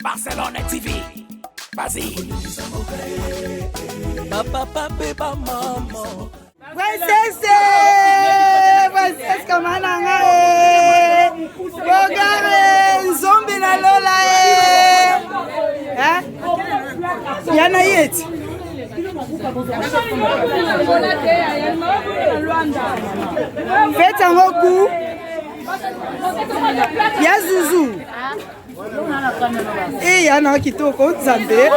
Barcelone TV. Vas-y. Papa pe ba maman. Princesse! Princesse kama na nga eh! Bogare nzombi na lola eh! Eh? Yana yeti. Fete yango gu ya zuzu. E ya na kitoko nzambe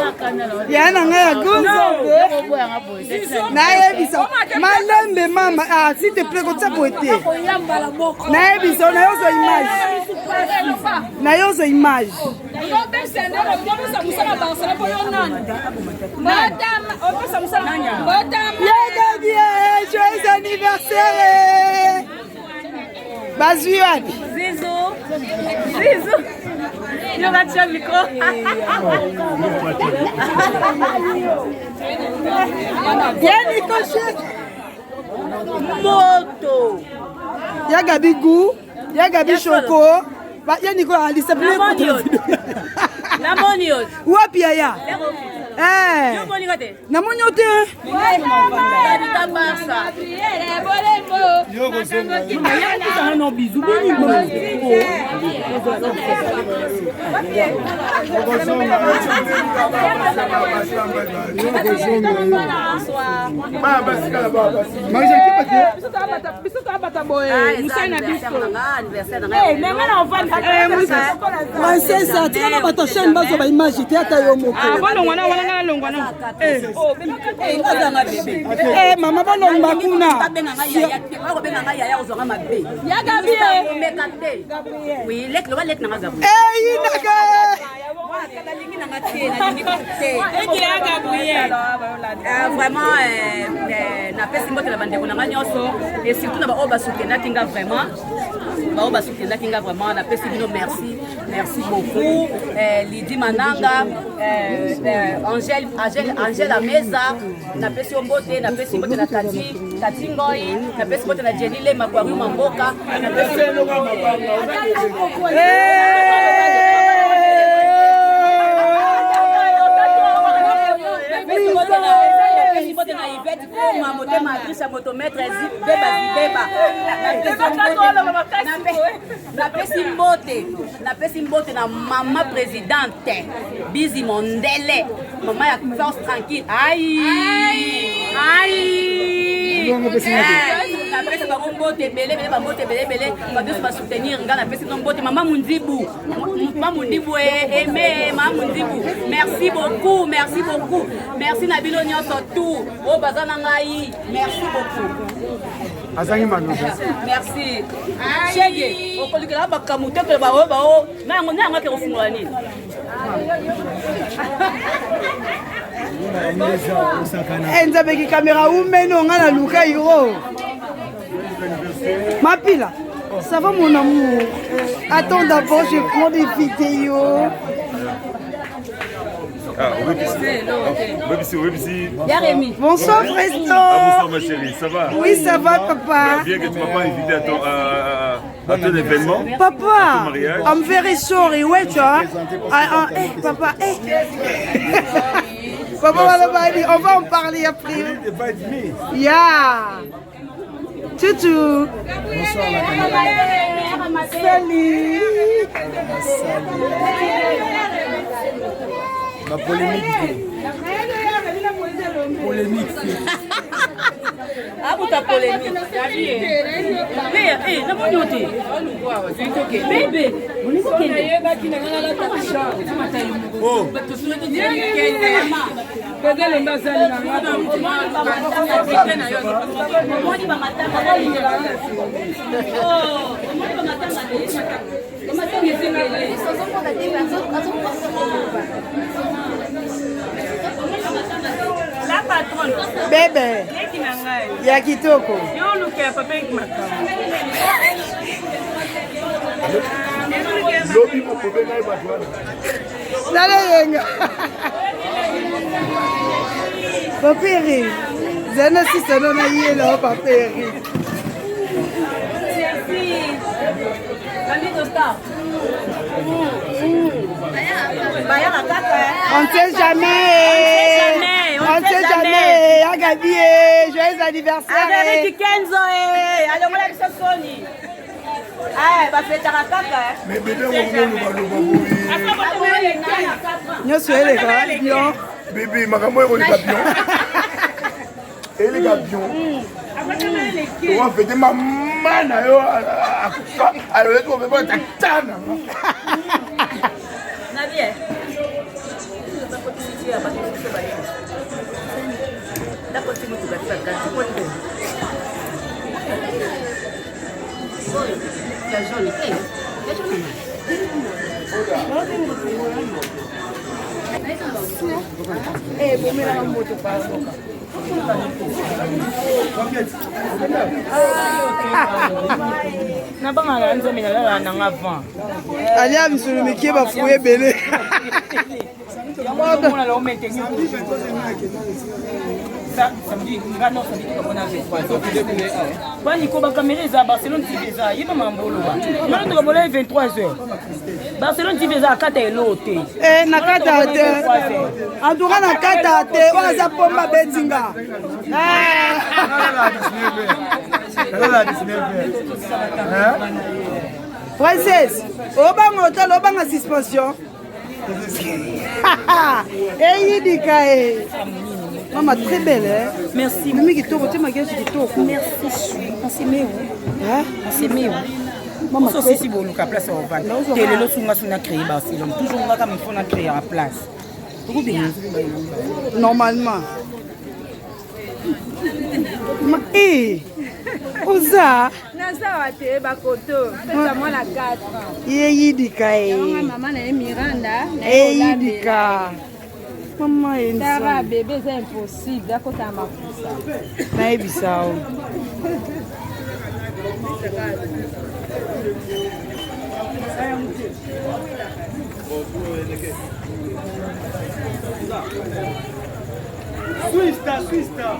ya na ngai ya go nzambe nayebisa malembe mama ah, s'il te plaît kotia boye te nayebisa naye ozwa image naye ozwa image yegabie joyeux anniversaire bazwi wapi Zizu. Zizu. Yo batia micro. Ya Nico Moto. Ya Gabi Gou, ya Gabi Choco, ba ya Nico alisa Namoni yo. Namoni yo. Wapi yaya? Eh. Yo moni te. Namoni yo te. Princesse, atika na bato ya chaîne bazwa ba image te ata yo moko. Eh, mama balongba kuna. Eyinaka. Vraiment, napesi mbote na bandeko na nga nyonso et surtout na baoyo basoutenaki nga vraiment, baoyo basoutenaki nga vraiment, napesi bino merci, merci beaucoup. Lidi Mananga, Angèle, Angèle, Angèle Ameza, napesi yo mbote, napesi mbote na Kati, Kati Ngoi, napesi mbote na Jenny Lema Kwaru Mamboka, napesi mbote na Yvette Koma, motema actrice ya moto maître Zibeba Zibeba. Napesi mbote, napesi mbote na mama présidente Bizi Mondele, mama ya force tranquille. Ai ai, napesi bango mbote ebele ebele, bambote ebele ebele, bato nyonso basoutenir nga, napesi bino mbote. Mama Mundibu, mama Mundibu, aime mama Mundibu, merci beaucoup, merci beaucoup, merci na bino nyonso tout oyo baza na ngai, merci beaucoup. Azangi maloba. Merci. Shege, okolikela makambo te koloba oyo bao na yango na yango ake kofungola nini? Eh, nzambe ki kamera umeno nga na luka hiro. Mapila, ça va mon amour? Attends d'abord, je prends des vidéos. Ah, Obebisi, Obebisi. Bonsoir Presto. Ah, bonsoir ma chérie, ça va? Oui, ça va papa. Bien que tu m'as pas invité à ton événement. Papa, à ton mariage. I'm very sorry, ouais tu vois. Ah, ah, eh, papa, eh. Papa, on va en parler après. Yeah. Tutu. Bonsoir la caméra. Salut. La polémique. Polémique. Abuta polémique. Eh, namoni yo te. Bebe, olingi okende. Oh. Bebe. Ya kitoko. Lobi mokobenga ye bato wana. Nale yenga. Papa Eric. Zana sisa na yela papa Eric. Amigo star. On ne sait jamais. On ne sait jamais. Ya Gabi, eh, joyeux anniversaire. Avec Kenzo, eh, alongola biso soni. Eh, bafetaka kaka. Mais bébé, on va boye. Nyonso eleka bien. Bébé, makambo ekoleka bien. Eleka bien. Owafete mama na yo akufa aloleki obeba tata na nga. Nabie. Eh, bomelaka moto pardon. Nabangaka nzambe, nalala nanga avant. Alia misolo mike, bafuye ebele. Yango la maintenir samedi, nga non, samedi tokamona 23. Baniko bakamera eza Barcelone TV, eza yeba mambo oloba ngana tokamona 23 heures. Barcelone TV eza akata elo te. Eh, na kata te, en tout cas na kata te. Oyo aza pomba betinga. Princesse, obanga otala, obanga suspension eyidika e. Mama, très belle, hein? Merci. Mimi kitoko te, maquillage kitoko. Merci. On s'est mis où? Hein? On s'est mis où? Mama, so sisi boluka place ya ovanda te. Lelo sunga so na créer Barcelone toujours, nga kama faut na créer place. Normalement. Ma, eh, oza Nazawa te, bakoto pesa mwana 4 ans. Ye yidika e. Mama na ye Miranda. Eyidika mama ye. Tara Nzambe. Bebe eza impossible akota mafusa. Nayebisa o. Swista, swista.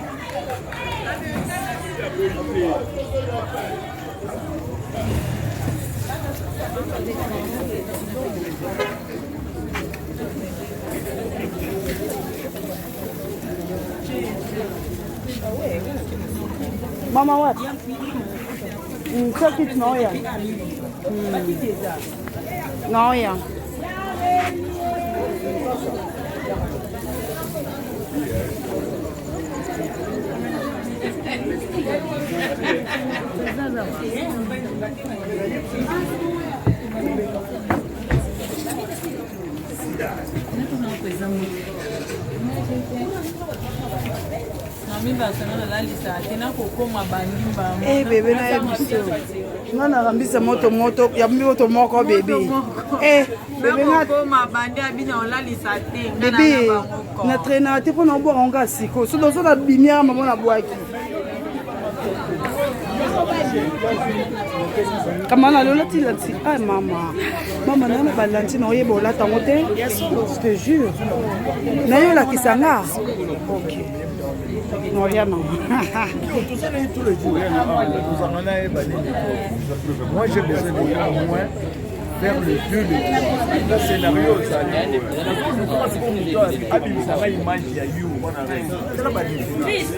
Mama wapi? Soki naoya. Naoya. Mami Barcelone alalisaka te, nakokoma bandimba. Eh, bebe, nayebi so nga narambisa moto moto ya moto moko bebe. Eh, bebe nga. Nakokoma bandi abina olalisa te nga. Bebe, natrainaka te mpo na obwaka ngo sikoyo. So doso nabimiaka mama, nabwaki kama nalolati lanti. Ai mama, mama nana, balanti na oyeba olata yango te, je te jure. Naye olakisa nga. Ok, noria nango. Tous les jours, moi j'ai besoin de au moins faire le 2, le 3 le scénario ozali abimisaka image ya yo tala badifférence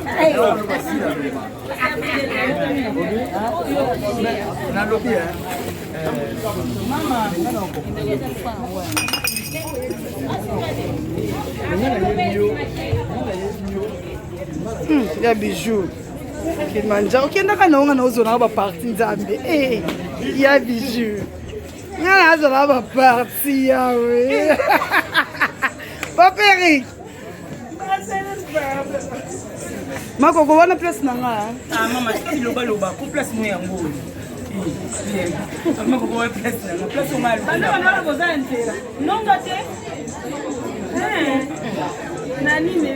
nalobi. Nga nayebi yo, nga nayebi yo. Ya bijou Kilimanjaro, okendaka na onga na ozonaka baparti. Nzambe eh, ya bijou, nga nazonaka baparti yawe. Papa Erik Makoko, wana place na nga. Ah mama, bilobaloba ko place mo yango. Makoko wa place nanga, place onga koza nzela nonga te Na nini?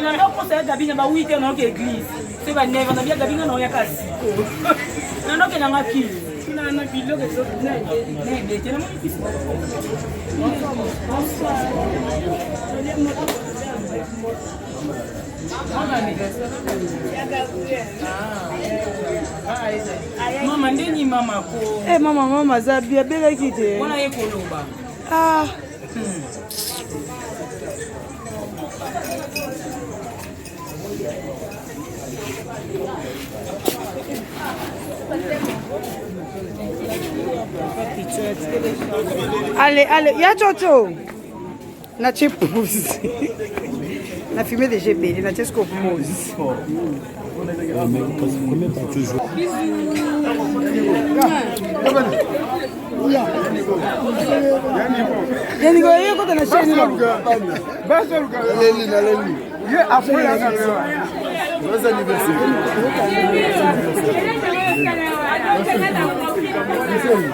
Nanokosa ya Gabi na ba 8 naoke église so ba 9 na bia Gabi nga naoyaka siko nanoke nanga kili na biloko naebete namoni kisi. Bonsoir. Mama ndeni mama ko. Eh mama mama aza bien abelaki te. Wana ye koloba. Ah. Allez, allez, ya Chocho. Natie pause. Na filmé déjà ebele, natie siko pause. Yaniko ye kota na chaîne. Naleli, naleli. Ye après la caméra. Joyeux anniversaire.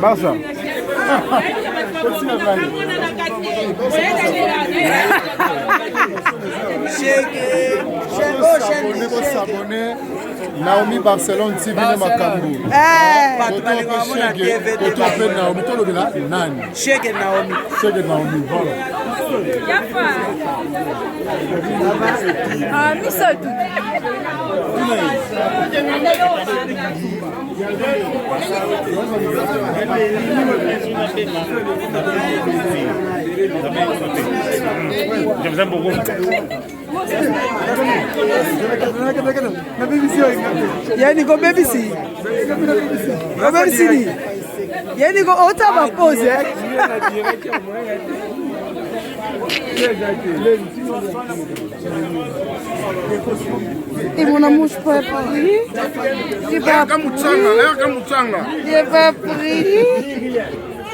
Barça. S'abonner Naomi Barcelone TV na makambo. Koto mpe Naomi tolobela nani? Shege Naomi. Shege Naomi, voilà. Ah, miso tu. Je vous aime beaucoup. Yani ko bebisi. Obebisi ni. Yani ko ota ba pause. Et mon amour, je pourrais pas pris. J'ai pas pris. J'ai pas pris.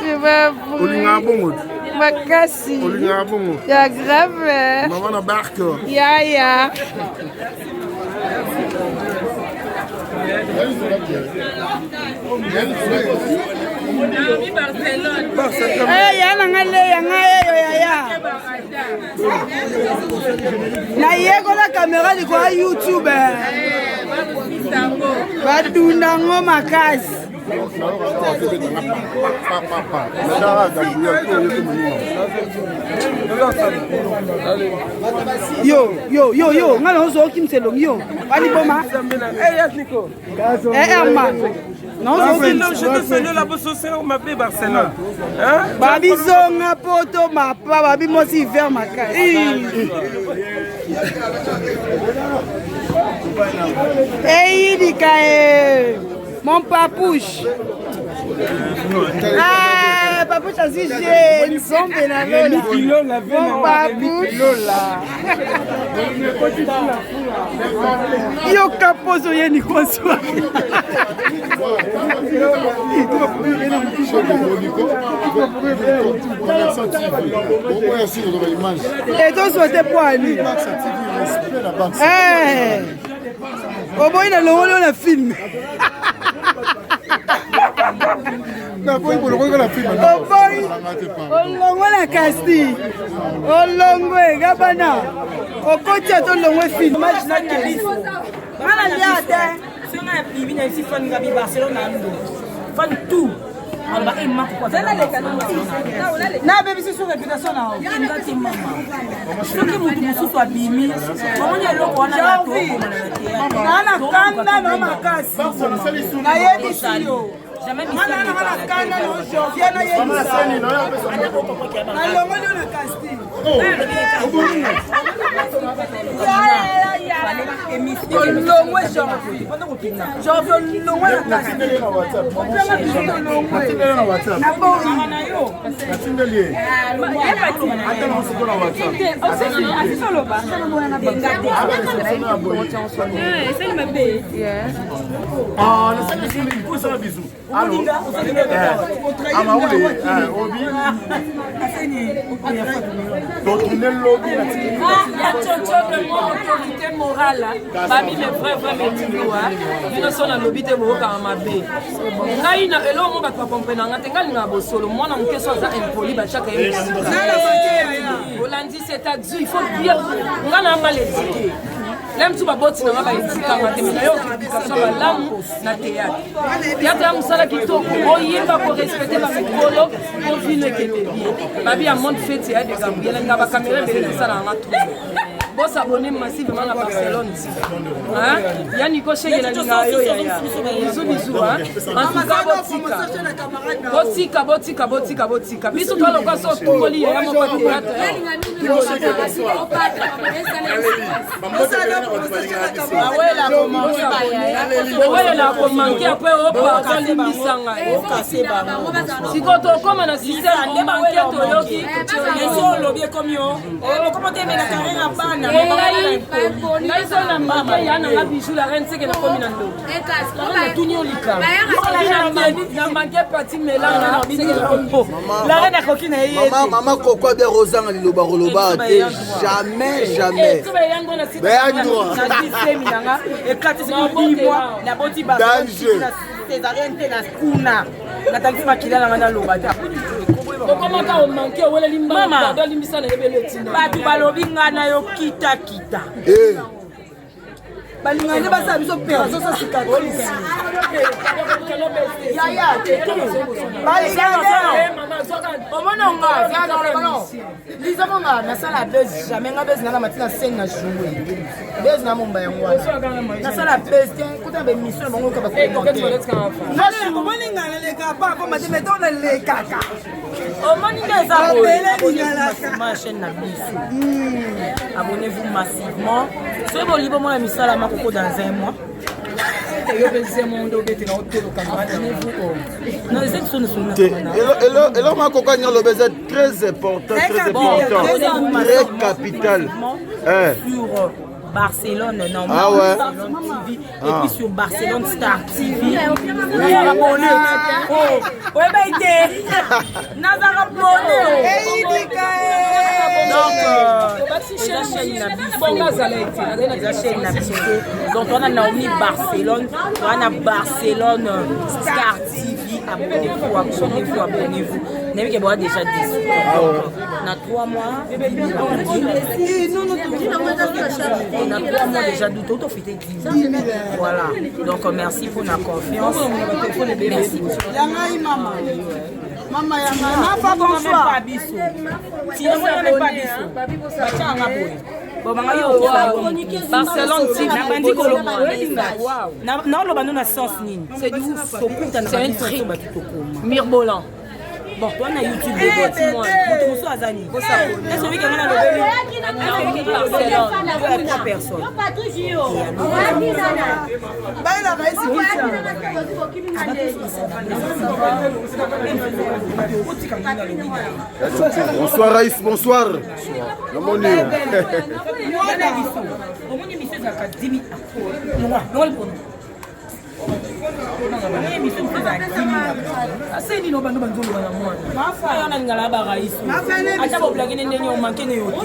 J'ai pas pris. Olingaka bongo te. Makasi. Olingaka bongo. Ya grave. Mama na barke. Ya ya. Eh, ya na nga le ya nga eyo ya ya. Nayekola kamera likolo ya YouTube. Badunda ngo makasi. Yo, yo, yo, yo, nga nazo okimisa elongi yo. Baliboma. Eh, Herman. Babizonga poto mapa babi mwasi hiver makasi. Eyidika e mon papouche. Ah, papouche azwi je nzombe na lola. Mon papouche. Yoka pozo ye nikozwa. Etozwa te po ani. Oboyi na longoli oyo na film. Oboyi olongwe na casting. Olongwe gabana. Okoti ata olongwe film. Nga na lia te. Soki nga bibi na esi fan ngabi Barcelone na ndo. Fan tout. Aloba e mako kwa. Na bebisi sur réputation na yo. Nga te mama. Soki mutu mosusu abimi, omoni eloko wana ya tokoma na théâtre. Na na kanda na makasi. Nayebisi yo. Nga na na kanda na Georgia nayebisa. Nalongoli yo na casting. Olongwe Georgie. Georgie olongwe na casting. Openga biso tolongwe. Naboyi. Ya Chocho vraiment autorité morale babi le vrai vrai metilo bino so nalobi te boyokaka mabe ngai na eloko mo bato bakomprena nga te ngai alingaka bosolo mwana moke so aza impoli batiaka ye olandi c'est-à-dire il faut bien nga na mal éduqué la mosusu baboti na nga baedikanga te me nayo éducation malamu na théâtre théâtre ya mosala kitoko oyeba korespecte bamikolo po vino ekende bien babi ya monde fete ya de gabriel nga bakamera ebele nasalaka nga trouble. Bosabone massivement na Barcelone. Ya Nico Shege na linga yo yaya. Bisous bisous hein. En tout cas botika. Botika botika botika botika. Biso to lokwa so tungoli yaya moko théâtre. Owelela komanke apres opardon limbisa ngai sikoyo tokóma na systeme omanke toyoki olobi ekomi yo ngai so na manke ya nanga bijou la reine seke nakomi na ndoki natuni yo likambo na manke pati melanga la reine akoki na ye mama koko abia kozanga liloba koloba te jamais jamais semi nanga ekatisi mobimwa naboti danger césarienne te na kuna natangisi makila nanga naloba te okomaka omanke oweleli mbaa limbisa na yebeli etinda bato balobi ngai na yo kitakita balinga nde basala biso opération sa cicatrice yaya omona nga lisoko nga nasala base jamais nga base nanga matina scène na joue base na momba yango wana nasala base te kota na baémission na bango yoka baomoni nga naleka pa po mate meto nalekaka omoni nde eza boye chaîne na biso abonnez-vous massivement soki bolingi bomona misala makoko dans un mois eloko makoko alingi aloba eza très important très important très capital sur Barcelone, non, ah ouais. Barcelone TV, et puis sur Barcelone Star TV. Oui. Abonné. Oh, ouais, bah, Nazar abonné. Donc, eza chaîne na biso eza chaîne na biso donc wana Naomi Barcelone wana Barcelone Star TV abonnez-vous abonnez-vous abonnez-vous nayebi ke boa déjà déçu na 3 mois na 3 mois déjà du tout ofite 10 voilà donc merci pour la confiance merci yangai mama mama yanga mafa bonsoir biso tinamona biso batianga boye Barcelone TV nabandi koloba naoloba no na sens nini tokutana bato tokoma mirbolan bon toi na youtube moto mosusu aza nini ese obiki yango nalobeli trois personnes bayelaka Bonsoir Raïs, bonsoir. Namoni. Omoni miso ezalaka 10 000 aseni nini obanda banzoloba na mwana na lingala baraiso ata boblage ne ndenge omanke ne yo te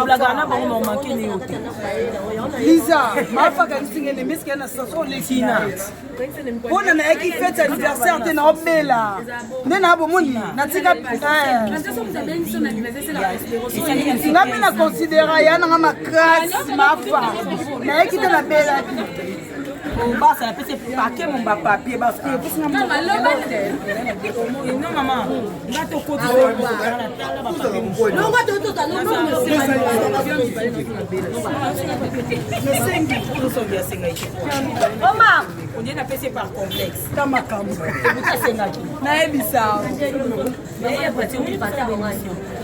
oblagaka na bango ma omanke ne yo te liza mafakanisingene miske na saso olekina mpona nayaki fete anniversaire te naobela nde na bomoni natika nga mpe na considera ya nanga makasi mafa nayaki te nabelaki basa napesi pake mo bapapier non mama nga tokotiomar ondie napesi par complexe ta makambo asengaki nayebisa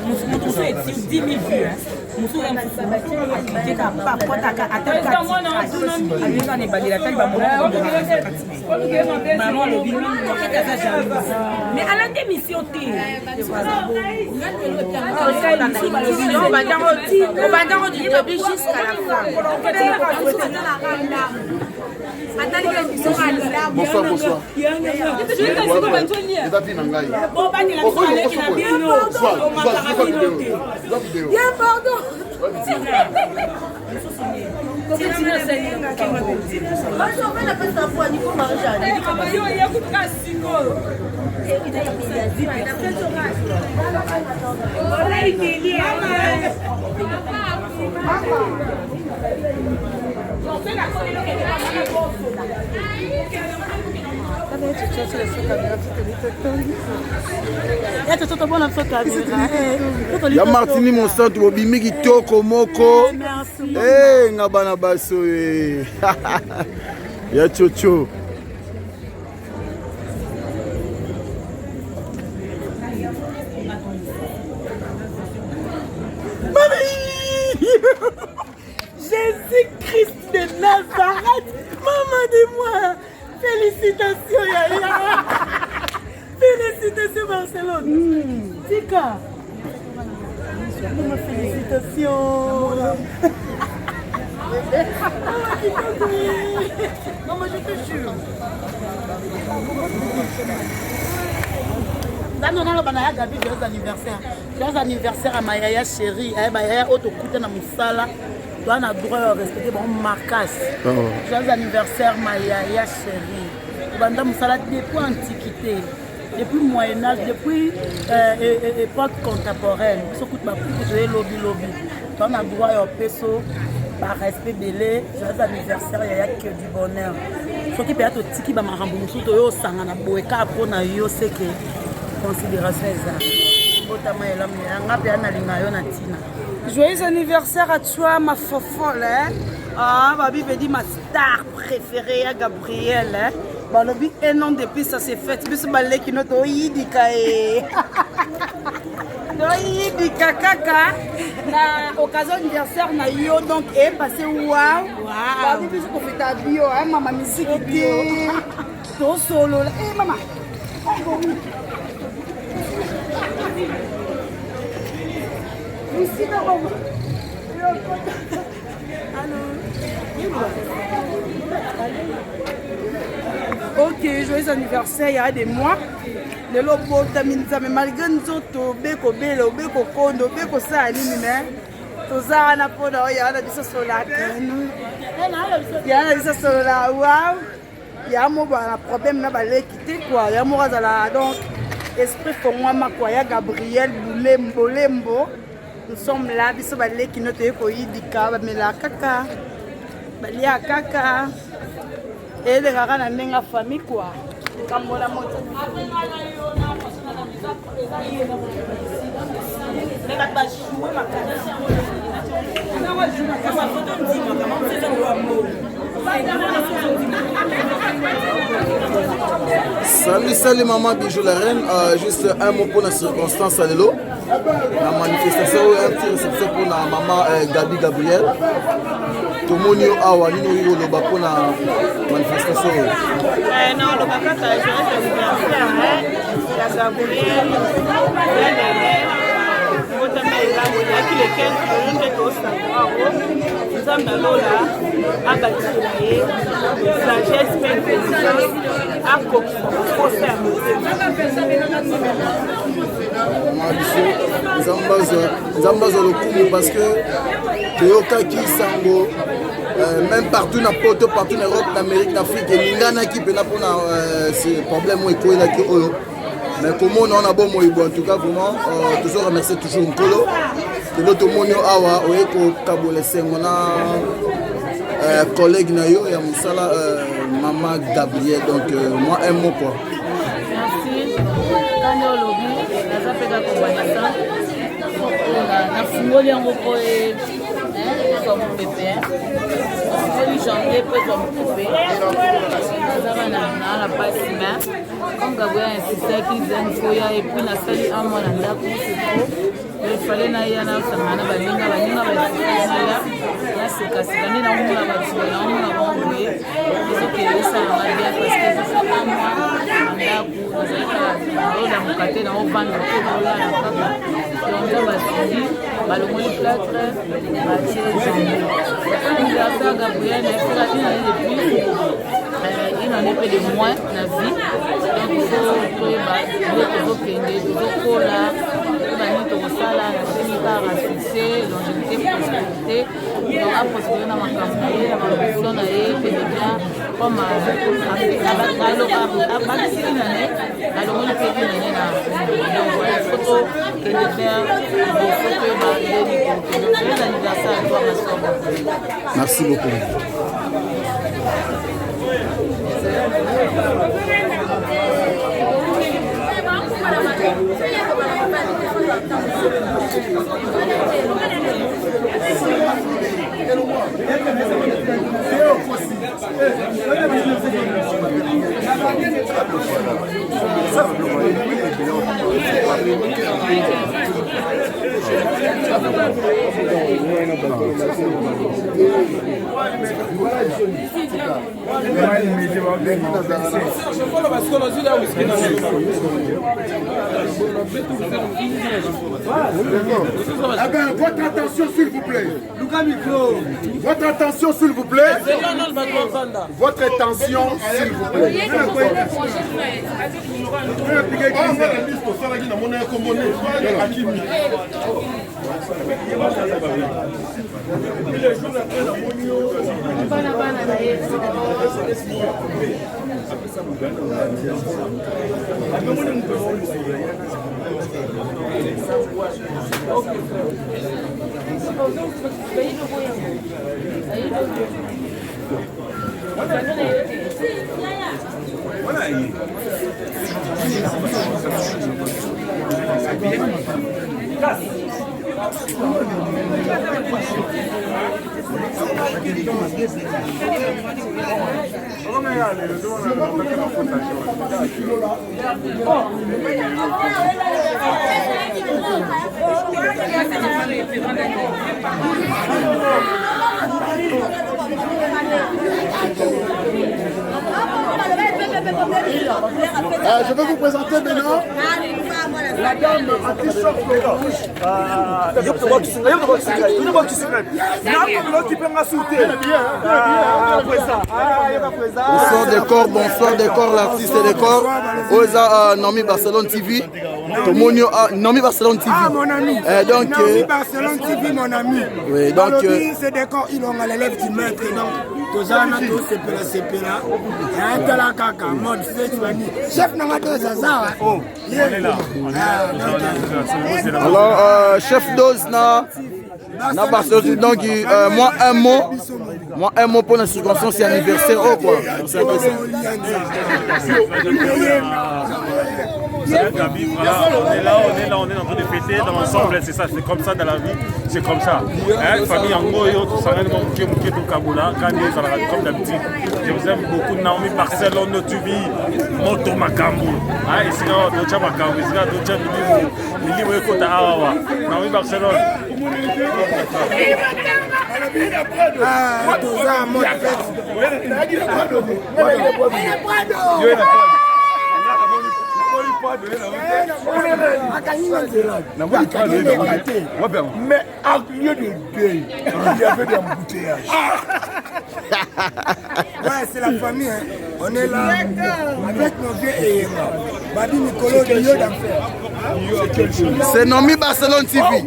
moto mosusu eti 10 000 vues mosusu ya mosusu aklikeka pakotaka atalika na ebandeli atali bamama alobi kokete aza jalouse mais alandi émission te obandango du début jusqu'à la fin. Bonsoir, bonsoir. Eza vi na ngai. Bobatela biso aleki na bino omakaka bino te. Ye pardon. Ya Martini Monsanto bobimi kitoko moko. Eh, nga bana baso eh. Ya chocho. Jésus-Christ de Nazareth, maman de moi, félicitations Yaya. Félicitations Barcelone. Tika. Maman, félicitations. Maman, je te jure. Nano naloba na ya Gabi joyeux anniversaire. Joyeux anniversaire à ma yaya chérie, eh ba yaya oyo tokuta na mosala. Toa na droit ya respecter bango makasi. Oh. Joyeux anniversaire ma yaya chérie. Obanda mosala depuis antiquité. Depuis Moyen Âge, depuis époque contemporaine, biso kutu bakutu toye lobi lobi. Toa na droit ya peso ba respect ebele. Joyeux anniversaire yaya, que du bonheur. Soki mpenza totiki bamakambo mosusu toyo osangana boye kaka mpo na yo, seke considération eza botama elamu yanga mpenza nalinga yo na ntina. Joyeux anniversaire à toi, ma fofolle. Hein? Ah, Babi veut dire ma star préférée, à Gabriel. Hein? Balobi, un an depuis ça s'est fait. Biso baleki noto oyidika e. Toyidika kaka na occasion anniversaire na yo, donc e passé wow. Babi biso kofeta bio, hein, mama musique te. Tosolola. Eh mama. Ok, joyeux anniversaire, il y a des mois. Lelo botami nzambe malgré nzoto obe kobela obe kokonda obe kosala nini me toza wana mpona oyo ya wana biso solola ya wana biso solola wow ya moko na problème na baleki te quoi ya moko azala donc esprit fongwama quoi ya Gabriel Bulembo Lembo. Nous sommes là biso baleki no toye koyidika bamela kaka balia kaka elekaka na ndenge ya famille quoi likambo na moto. Salut, salut maman Bijou la reine. Juste un mot pour la circonstance à l'élo. La manifestation, un petit réception pour la maman Gabi Gabriel. Tomoni yo awa nini okoki koloba mpo na manifestation oyo? Naoloba kaka joyeux anniversaire ya Gabriel Belele, mbotama elamu eyaki le 15 oyo nde tosaka yango. Nzambe alola abakisela ye sagesse mpe intelligence, akokisa baposa ya motema. Mama biso, Nzambe azwa lokumu parce que toyokaki sango même partout na poto, partout na Europe, na Amérique, na Afrique, elinganaki mpena mpona ce problème oyo ekwelaki oyo. Mais komona wana bomoi bo, en tout cas vraiment tozo remercier toujours Nkolo. Lelo tomoni yo awa oye kokabola esengo na collègue na yo ya mosala, mama Gabriel. Donc moi un mot quoi. Merci. Kani olobi naza mpe kaka kobandisa nafungoli yango mpo ezwa mopepe, nafungoli janvier mpo ezwa mopepe. Nazaka naa na pasi, mais comme Gabriel insistaki zani koya, et puis nasali un mois na ndako, c'est trop. Il fallait naya nasangana na baninga, baninga bainsistaki naya nasekaseka nde naomona bato, naomona bango boye ezokende esalanga bien, parce que ezofa un mois na ndako, nazalaki naolamuka te, naovanda te, naolala kaka. Donc nzambe asungi, balongoli plâtre, batie janvier. Anniversaire Gabriel, naesala une année de plus, une année mpe de moins na vie. Donc il faut toyeba nde tozokende, tozokola, toyeba nini tokosala. Nasengi kaka succès, longévité, prospérité. Donc aprospérer na makambo na ye, na baambition na ye, kende bien. Comme abakisi une année, alongoli mpe une année na, donc voilà, il faut tokende vers liboso, toyeba ndeni tokende. Joyeux anniversaire à toi, ma soeur Gabriel. Merci beaucoup. Eh ben, votre attention s'il vous plaît. Votre attention s'il vous plaît. Votre attention s'il vous plaît. Je vais vous présenter maintenant la dame à t-shirt rouge. Bonsoir décor, bonsoir décor, l'artiste décor. Oza euh, Nomi Barcelone TV. Tomonio ah, Nomi Barcelone TV. Ah mon ami. Euh, donc Nomi Barcelone TV mon ami. Oui, donc euh, c'est décor ilonga l'élève du maître donc toza na tosepela sepela tala kaka mode fete bani chef nanga toza zawa Alors euh, chef dose na na Barcelone donc euh, moi un mot moi un mot pour la circonstance et anniversaire oh quoi. C'est un peu ça. Gabi, voilà, on est là, on est là, on est en train de fêter dans l'ensemble, c'est ça, c'est comme ça dans la vie, c'est comme ça. Hein, famille Yango, yo, tout ça, Mouké, Mouké, tout Kaboula, Kanye, comme d'habitude. Je vous aime beaucoup, Naomi Barcelone, TV, Moto Makambo. Hein, ici, Tocha Makambo, ici, Tocha Milimu, Milimu Ekota Awawa, Naomi Barcelone. Ah, toza mode fete. Mais à lieu de deuil, il y avait des embouteillages. Ouais, c'est la famille. Hein. On est là avec nos vieux et Babi Nicolo, Rio d'enfer. C'est Nomi Barcelone TV.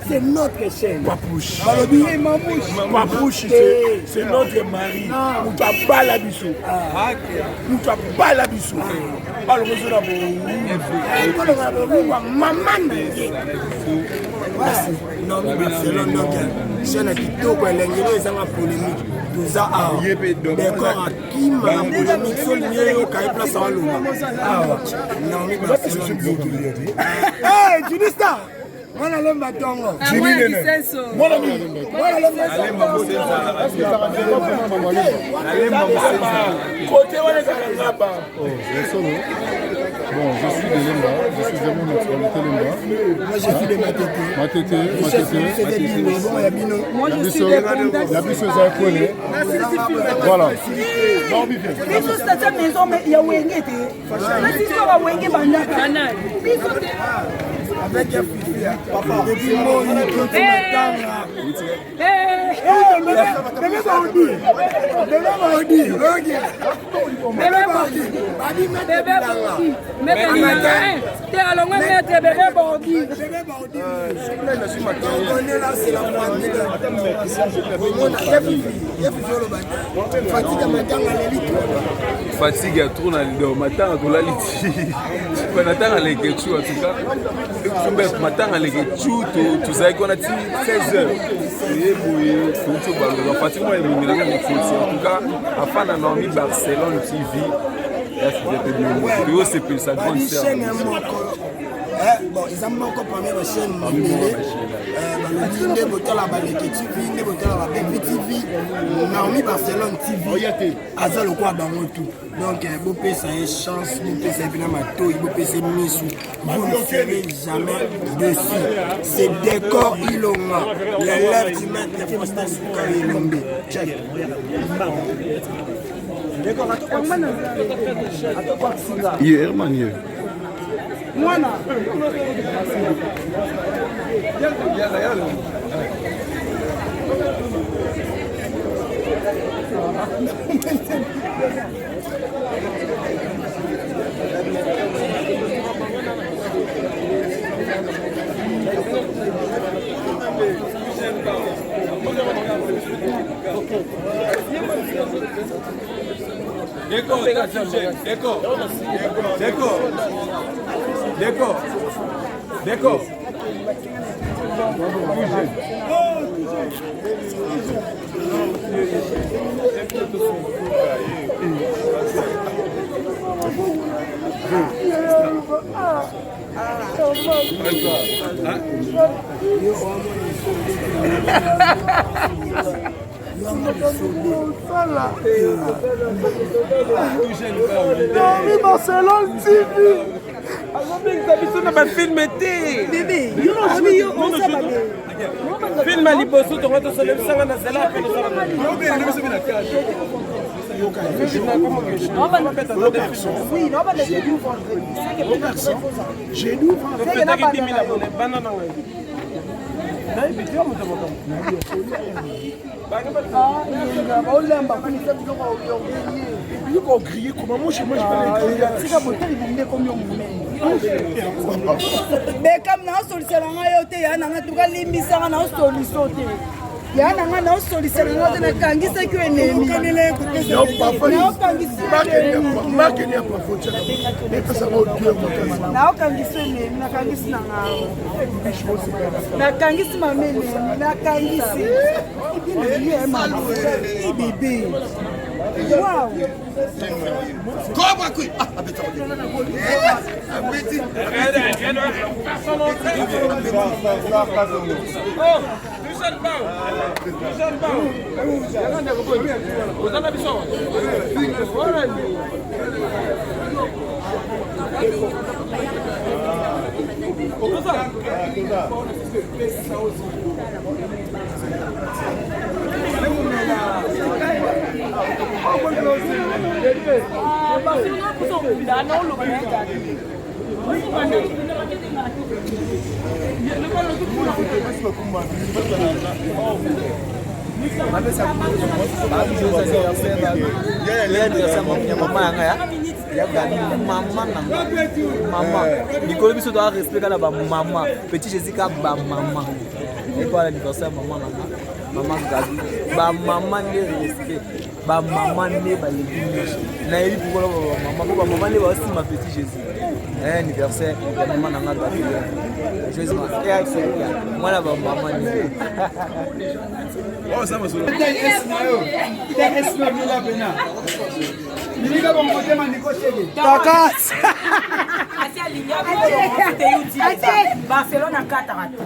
C'est notre chaîne. Papouche. Papouche, c'est notre mari. Moto abala biso. Moto abala biso. Balongoso na bo. Mama na ye. Nomi Barcelone donc chaîne ya kitoko elengi oyo ezanga polémique toza awa décor akima na polémique so olingi oyoka ye place aolonga awa Naomi Barcelone Junista mwana lemba tongo mwana kote wana ezalaka ngaba Bon, je suis de Lemba, je suis de mon naturalité Lemba. Moi, je suis de Matete. Matete, Matete. Moi, je suis de La biso eza kwele. Voilà. Biso tata maison mais ya wenge te. Na biso ba wenge bandaka. Biso te. Avec un fifi, papa. Depuis moi, il est matanga. Bébé Baudi. Bébé Baudi. Ok. Bébé Baudi. Babi Bébé Baudi. Maître Te alongwe maître Bébé Baudi. Bébé Baudi. Donc on est là, c'est la famille. Omona ye fifi oloba te. Fatigue matanga leli trop. Fatigue ya trop na donc matanga tolali ti. Matanga leke tu en tout cas. Matanga leke tu tozalaki wana ti 16 heures. Toye boye touti obaloka fatigue moko emonelanga mekoti en tout cas afanda Naomi Barcelone TV. Ya Sylvia mpe bino toyosepelisa grande sœur moko. Bon, eza moko parmi bachaîne mibele balobi nde botala baleke TV, nde botala babebi TV, Naomi Barcelone TV aza lokola bango tout. Donc bopesa ye chance, bopesa ye mpena matoi, bopesa ye misu. Vous ne serez jamais dessus. C'est Décor Ilonga, l'élève du maître Faustin Soukari Elombe. Check. Ye Herman ye. Mwana. Décor, décor, décor, décor, décor. Naomi Barcelone TV azobengisa biso na bafilme te. Filme ya liboso tongo tosolebisanga na zela ape. Topetaki 10 000 abone bana na ngai nayebi te moto makambo. Baolemba kunisa biloko biloko grillé comment? Moi, chez moi, je vais les griller. Tika boteli bunde komi yo monene Bekam naosolisela ngai yo te ya nanga tuka limbisanga naosoliso te ya nanga naosolisela ngai te nakangisaki yo enemi naokangisi enemi nakangisi nanga nakangisi mama enemi nakangisi bebe. Wow. Cobra Queen. Ah, abeti. Abeti. Mama yanga ya Gabi, mama na mama likolo biso toa respect kaka bamama petit Jésus ka bamama epo anniversaire mama na nga, mama Gabi. Bamama nde respect, bamama nde baleki nyonso. Nayebi pourquoi bamama, po bamama nde baosima petit Jésus. Anniversaire ya mama na nga Gabi, mwana bamama nde. Takas. Barcelone akataka te.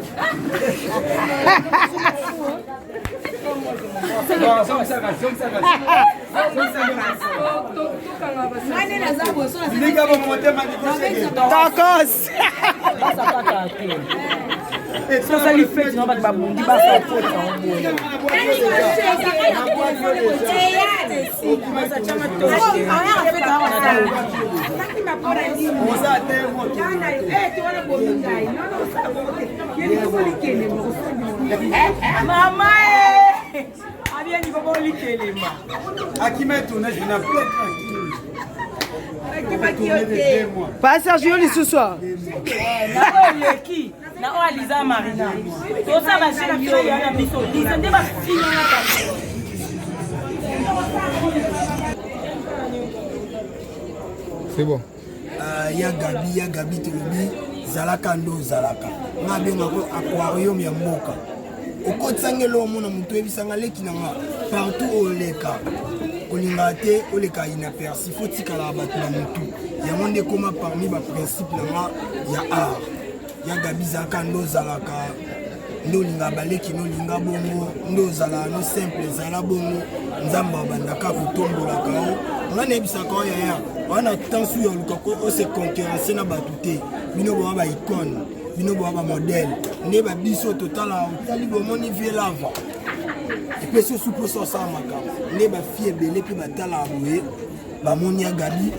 Takas. Tosali fete na bato babundi basakota. Mama abieni bobolikelema. Akima tournage na plein tranquille. Pa Sergio lisusu. Na oyo eleki na oyo Aliza Marina, toza baje na biso ya na biso liza nde bafinaka. C'est bon. Ya Gabi, ya Gabi, tolobi zalaka nde ozalaka. Nga abengako aquarium ya mboka. Okotisanga eloko mona moto oyebisanga leki na nga partout oleka. Olingaka te oleka inaperçu, faut tikalaka bato na motu. Yango nde ekoma parmi baprincipe na nga ya art. Ya Gabi, zalaka nde ozalaka, nde olingaka baleki nolinga bongo, nde ozalaka no simple, ezala bongo. Nzambe abandaka kotombolaka yo. Nga nayebisaka yo yaya, wana tansu ya oluka ko ose concurrence na bato te. Bino boa ba icone, bino boa ba modèle, nde babiso totala otali bomoni vie lava epesi osu mposa osala makambo. Nde bafille ebele mpe batalaka boye, bamoni ya Gabi,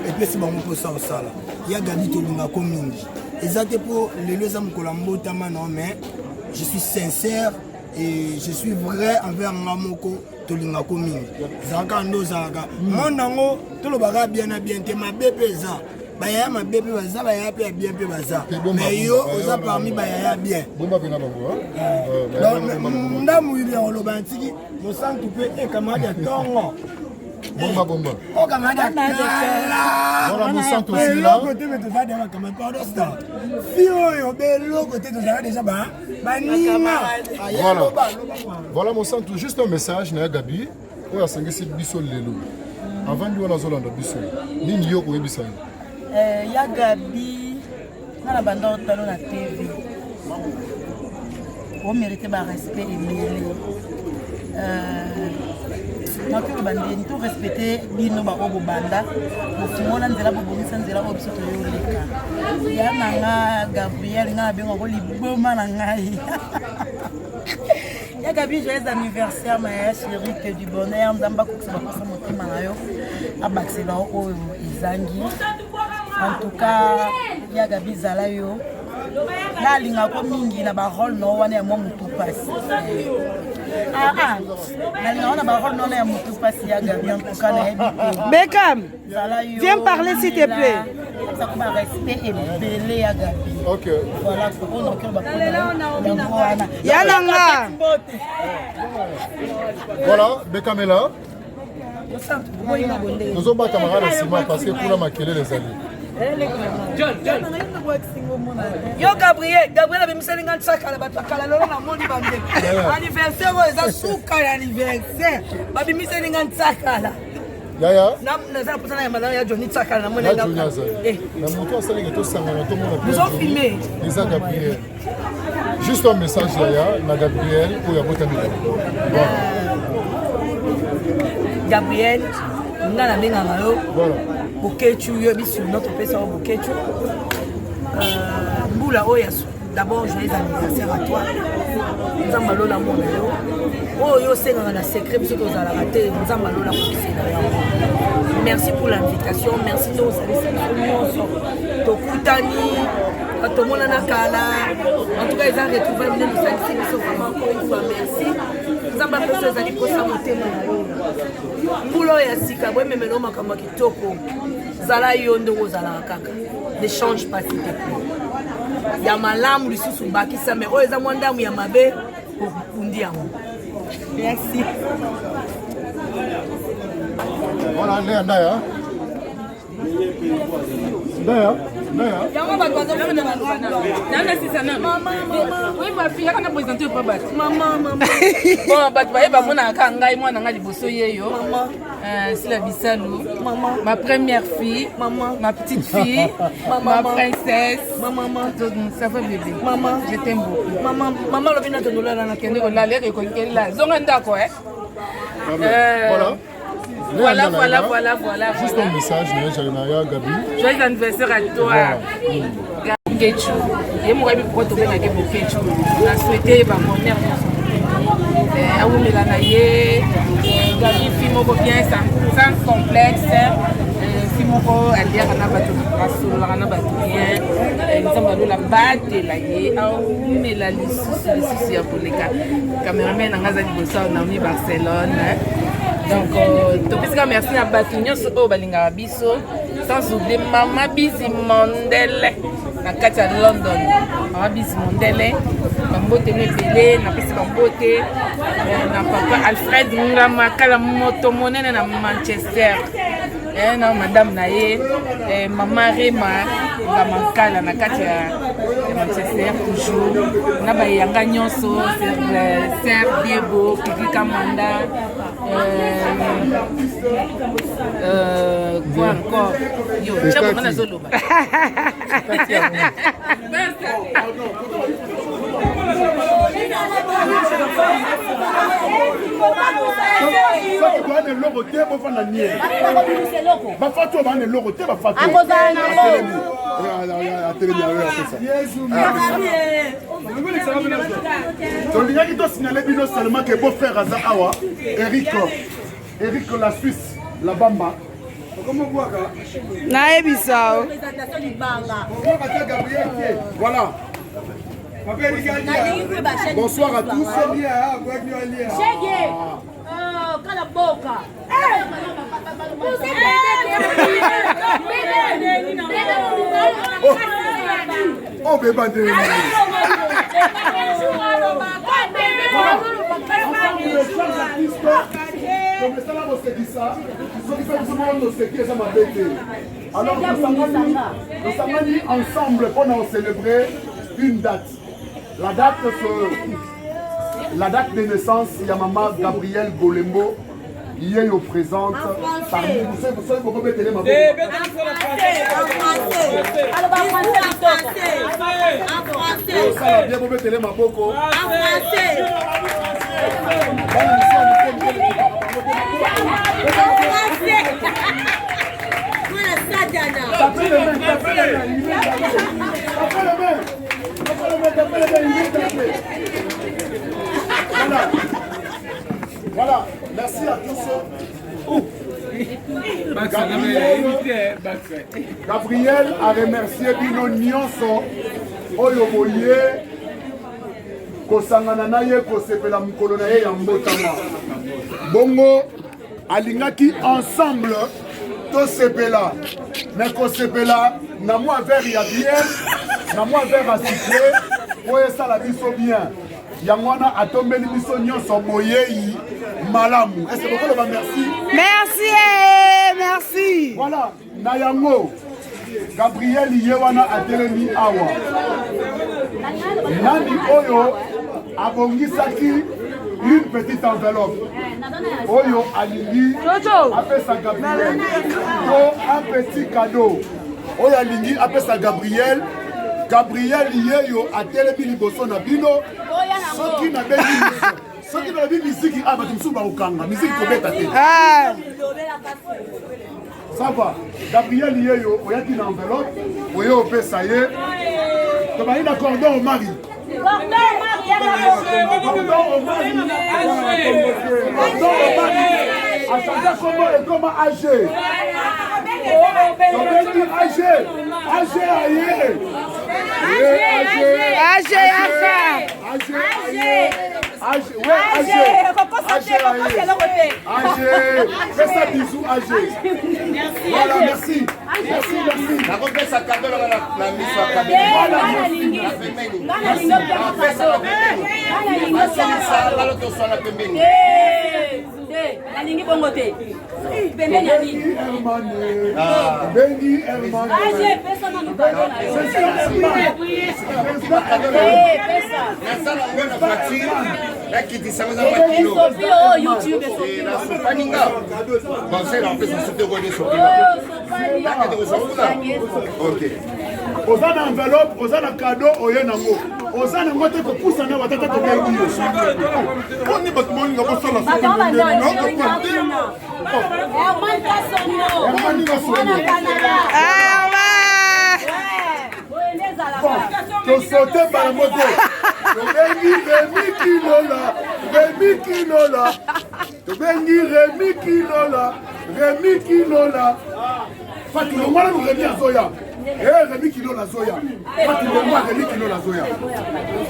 epesi bango mposa osala. Ya Gabi, tolingako mingi. Eza te mpo lelo eza mokolo ya mbotama, non, mais je suis sincère et je suis vrai envers nga moko. Tolingako mingi, ezalaka nde ozalaka monde yango. Tolobaka bien na bien te, mabe mpe eza, bayaya mabe mpe baza, bayaya mpe ya bien mpe baza, mais yo oza parmi bayaya bien. Ndambu ya koloba na ntiki mosantu mpe ekamadi ya ntongo. Bomba bomba. Okamadi ya Voilà, mosantu aussi là. Beloko te, me toza deja bakamadi. Pardon star fi oyo, beloko te, tozala deja baninga. Voilà. Voilà, mosantu, juste un message na ya Gabi oyo asangisi biso lelo. Avandi wana azolanda biso. Nini yo koyebisa ye? Ya Gabi, nga na banda otalo na TV, omérite barespect ebele. Nakoki koloba ndeni to respecte bino baoyo bobanda bofungola nzela, bobongisa nzela oyo biso toyoleka. Ya na nga Gabriel, nga abengako liboma na ngai. Ya Gabi, joyeux anniversaire ma ya chérie, que du bonheur. Nzambe akokisa baposa motema na yo, abakisela yo oyo ezangi. En tout cas, ya Gabi, zala yo. Nalingako mingi na barole no wana ya mwa motu pasi. Nalingako na barole no wana ya motu pasi. Ya Gabi, en tout cas nayebi te. Beckham, Zala yo. Viens parler s'il te plaît. Sako ba respect ebele ya Gabi. Ok. Voilà, oyo nakoki yango wana. Ya nanga. Voilà, Bekamela. Tozobatamaka na nsima parce que kuna makelele ezali. Yo Gabriel, Gabriel abimiseli nga nsakala bato akala. Lelo namoni bandeko, anniversaire oyo eza suka ya anniversaire, babimiseli nga nsakala. Yaya. Naza na mposana ya malao ya Johnny Tsakala namoni. Na Johnny azali na moto asalaki, tosangana tomona. Bozofilme. Eza Gabriel. Juste un message yaya na Gabriel oyo abotami lelo. Voilà. Gabriel, nga nabengaka yo Bokechu. Yo biso topesa yo Bokechu. Mbula oyo ya d'abord, joyeux anniversaire à toi. Nzambe alola mona yo, oyo yo osengaka na secret, biso tozalaka te. Nzambe alola kokisela yango. Merci pour l'invitation, merci nde osalisi biso nyonso tokutani, tomonana kala. En tout cas eza retrouvaille nde tosalisi biso. Vraiment, encore une fois merci. Nzambe apeso ezali posa motema na yo. Mbula oyo ya sika boyememela yo makambo ya kitoko. Zala yo ndenge ozalaka kaka, ne change pas s'il te plaît. Ya malamu lisusu bakisa, mais oyo eza mwa ndamu ya mabe, okundi yango. Merci. Voilà, Léa Ndaya. Ndaya, Ndaya. Yango bato bazofundayaka na présente pa bato. Bon, bato baye bamonaka kaka ngai, mwana ngai liboso ye yo. Sila Bisalu, ma première fille, ma petite fille, ma princesse. Ça va bébé? Maman. Je t'aime beaucoup. Maman, maman alobi na tondolala na kende kolala eke ekokela zonga ndako eh. Voilà. Voilà, voilà, voilà, voilà. Juste voilà. un message, na ya Gabi. Joyeux anniversaire à toi. Voilà. Bokechu. Ye moko ayebi pourquoi tobengaki Bokechu. Na souhaite ye babonheur nyonso. Awumela na ye. Gabi, fille moko bien, sans complexe. Fille moko aliaka na bato, asololaka na bato bien. Nzambe alola batela ye, awumela lisusu lisusu ya koleka. Cameraman na nga aza liboso awa, Naomi Barcelone. Donc topesika merci na bato nyonso oyo balingaka biso, sans oublier mama Bizi Mondele na kati ya London. Mama Bizi Mondele, bambote no ebele. Napesi bambote na papa Alfred Ngama Kala, moto monene na Manchester. eh, na madame na ye eh, mama Rema Ngamankala na kati ya Manchester toujours na bayanga nyonso Ser Diego Kiki Kamanda quoi encore yo chako nga nazoloba. Soki boya na eloko te, bofanda nie. Bafatu oyo baa na eloko te, bafatu atelemi ayo apesa. Tolingaki tosignale bino seulement ke beau frère aza awa, Eric, Eric la Suisse, la Bamba. Nayebisa o. Voilà. Bonsoir à tous. Oh, bébé, komesala kosekisa soki mpe biso moko toseki eza mabe te. Alors tosangani ensemble mpo na kocélébrer une date, la date, la date de naissance ya mama Gabriel Golembo yeyo présente parmi vous. Soki bokobetele maboko. Osala bien, bobetele maboko. Bana misusu ya mike mike. Tapez les mains, tapez les mains, il est tapez les mains, tapez les mains, tapez les mains, il est tapé. Voilà. Voilà, merci à tous. Gabriel, Gabriel a remercié bino nyonso oyo boye kosangana na ye kosepela mokolo na ye ya mbotama. Bongo alingaki ensemble tosepela me kosepela na mwa verre ya bière, na mwa verre ya sucré oyo esala biso bien. Yango wana atombeli biso nyonso boyei malamu. Ese bokoloba merci? Merci, eh, merci. Voilà, na yango Gabriel ye wana atelemi awa. Nani oyo abongisaki une petite enveloppe oyo alingi apesa Gabriel to un petit cadeau oyo alingi apesa Gabriel? Gabriel yeyo atelemi liboso na bino. Soki nabengi, soki nalobi miziki, ah, bato mosusu bakokanga miziki kobeta te. Ça va. Gabriel yeyo oyaki na enveloppe oyo opesa ye. Tobali na cordon Omari. Cordon Omari. Cordon Omari. Achange kombo ekoma AG. Tobengi AG. AG aye. AG aka. AG aye. AG, ouais, AG. AG aye. AG. Fais ça bisou AG. Voilà, merci. Merci, merci. Nakopesa cadeau na na miso ya pembeni. Basilisa lalo toswana pembeni. Nalingi bongo te. Pembeni ya nini? Bengi Herman. Pesa nanu cadeau na yo. Nasala ngo na voiture, nakitisa ngo za bakilo. Esopi oyo YouTube esopi. Nasopaninga conseil napesa soki okoni esopinga nakende kozwa kuna. Ok, oza na enveloppe, oza na cadeau oye nango, oza nango te, kopusa na watata tobengi yo poni bato bolinga bosala. Herman Kasongo. Herman Kasongo. Tosote mbala moko, tobengi Remi Kilola, Remi Kilola, tobengi Remi Kilola, Remi Kilola. Fatu longwa nanu, Remi azoya. Eh, Remi Kilola azoya. Fatu longwa, Remi Kilola azoya.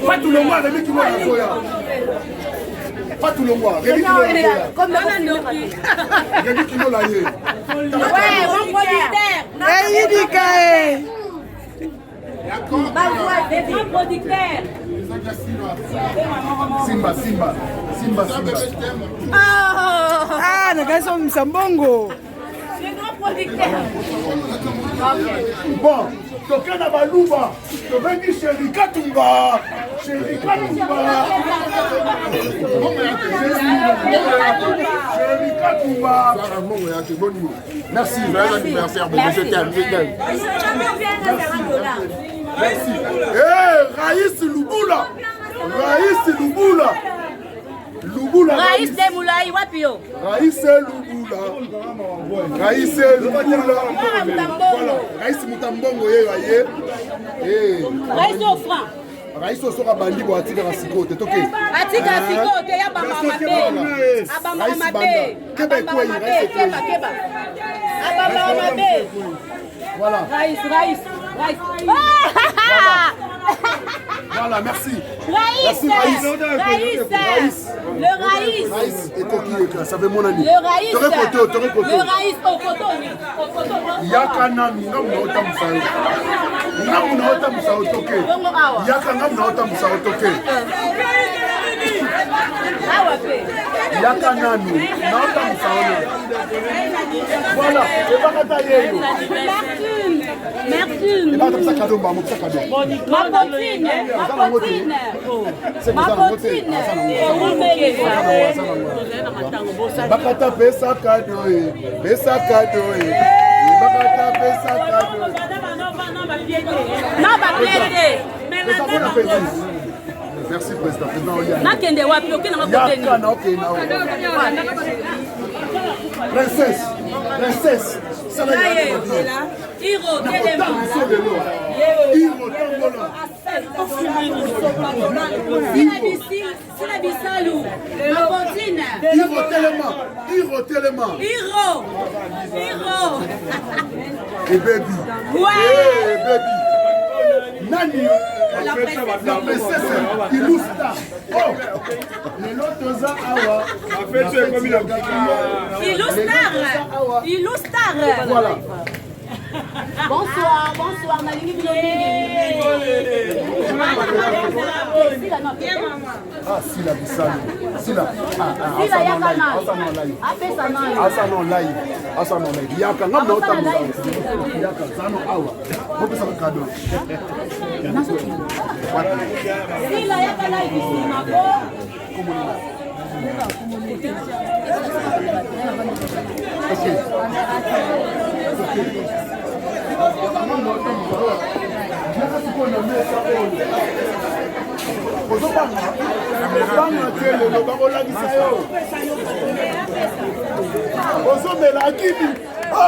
Fatu longwa, Remi Kilola azoya. Fatu longwa, Remi Kilola azoya. Remi Kilola ye. Ouais, mon producteur. Eyidika e. Les producteurs. Simba, simba, simba, simba. Ah, nakanisi omimisa mbongo. Le grand Bon, toke na baluba, tobengi Sheri Katumba, Sheri Katumba, Sheri Katumba. Merci. Merci. Je t'aime, je t'aime. Merci. Eh, Raïs Lubula, Raïs Lubula. Lubula. Raïs de Moulay, wapi yo? Raïs Lubula. Raïs Lubula. Voilà, Raïs Mutambongo ye aye. Eh. Raïs au franc. Raïs osoka bandi bo atikaka sikoyo te toke. Atika sikoyo te ya bamba mabe. Abamba mabe. Keba ekweyi, Raïs ekweyi. Keba keba. Abamba mabe. Voilà. Raïs, Raïs, Raïs. Voilà. Voilà, merci. Raïs, Merci, Raïs. Raïs, Raïs. Le Raïs. Raïs ekoki eka, ça fait mon ami. Le Raïs. Toré koto, toré koto. Le Raïs au photo, oui. Au photo. Yaka nanu ngambo na otambusa yo. Ngambo na otambusa yo toke. Yaka ngambo na otambusa yo toke. Awa pe. Yaka nanu na otambusa yo nanu. Voilà, ebakata yeyo. Merci. Ebakata pesa cadeau mbango, pesa cadeau. Ma copine, ma copine. Ma copine. Bakata pesa cadeau e, pesa cadeau e. Bakata pesa cadeau. Na ba pied te. Eza mpona petit. Merci président. Président Olia. Nakende wapi okende nga kote nini? Yaka na okende na Princesse, princesse. Sala ya Hiro, telema. Hiro, tambola. Sila bisalu. Ma copine. Hiro, telema. Hiro, telema. Hiro. Hiro. Et baby. Ouais. Hey, baby. Nani La princesse. La princesse Ilusta. Oh. Lelo toza awa. Ilou Star. Ilou Star. Voilà. Bonsoir, bonsoir, nalingi bino mingi. Ah, Sila Bisalo. Sila. Ah, ah, Sila Asa yaka non live. nani? Asa non live. Apesa nani? Asa non live. Asa non live. Yaka ngam na otambusa. Yaka zano awa. Bopesa cadeau. Sila yaka live nsima ko. Ok. Ozobanga obanga te lelo bakolakisa yo ozomela akimi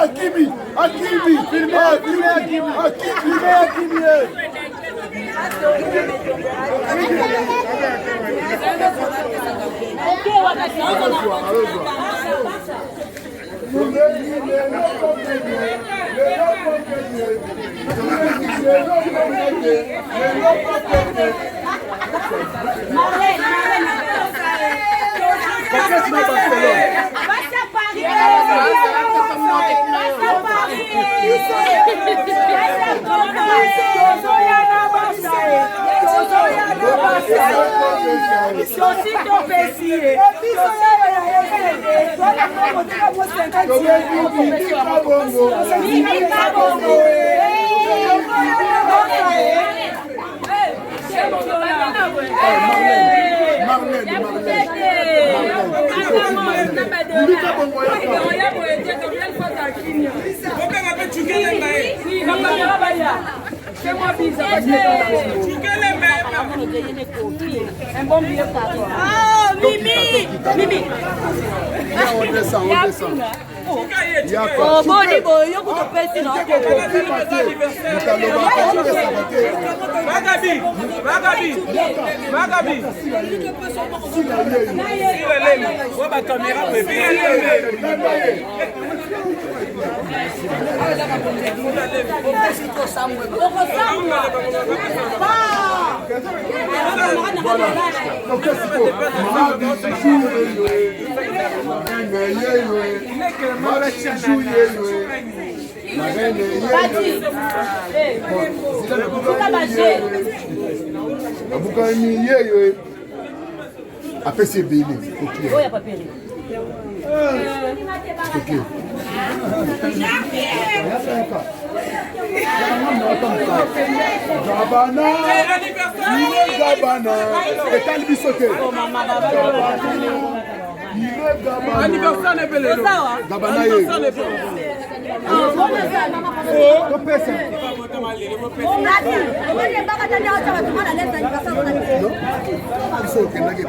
akimi akimi akimi akimi akimi akimi Marlène, Marlène. Bakasi na Barcelone. Basta Paris. Basta Paris. Sosi topesi ye. Marlène, Marlène. Mbika bongo yaka. Fais-moi bisous. Un bon billet pour toi. Oh, Mimi. Mimi. On descend, on descend. Yaka. Oh, boni boye yo kutu opesi na Magabi, Magabi, Magabi. Sila ba caméra Abukani yeyo apesi ebele. Oyo ya papere. Gabana, Gabana, etali biso te. Anniversaire na ebele Gabana ye. Topesa. Biso okendaki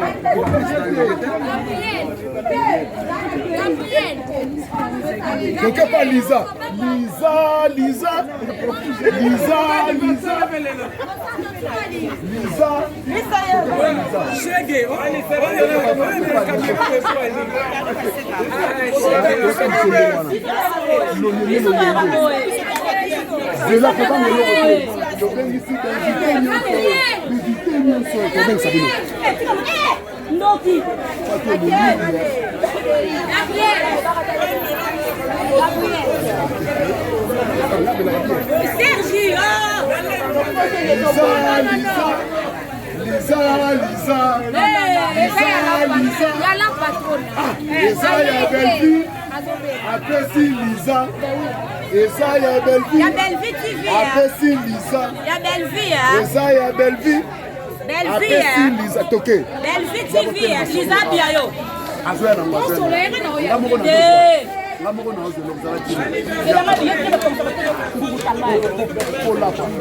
Toke pa Liza. Liza, Liza. Liza, Liza. Liza. Shege. Zela kobanga eloko te. Tobengisi bainvite nyonso. Invite nyonso tobengisa bino. Ndoki. Sergi, oh! Liza, Liza, Liza, Liza. Yala patronne. Eza ya Bellevue. Apesi Liza. Eza ya Bellevue. Ya Bellevue TV. Apesi Liza. Ya Bellevue. Eza ya Bellevue. Bellevue. Apesi Liza toke. Bellevue TV. Liza Biayo. Azoya nango azoya. Nga moko na nga moko na ozela ozala kolapa bon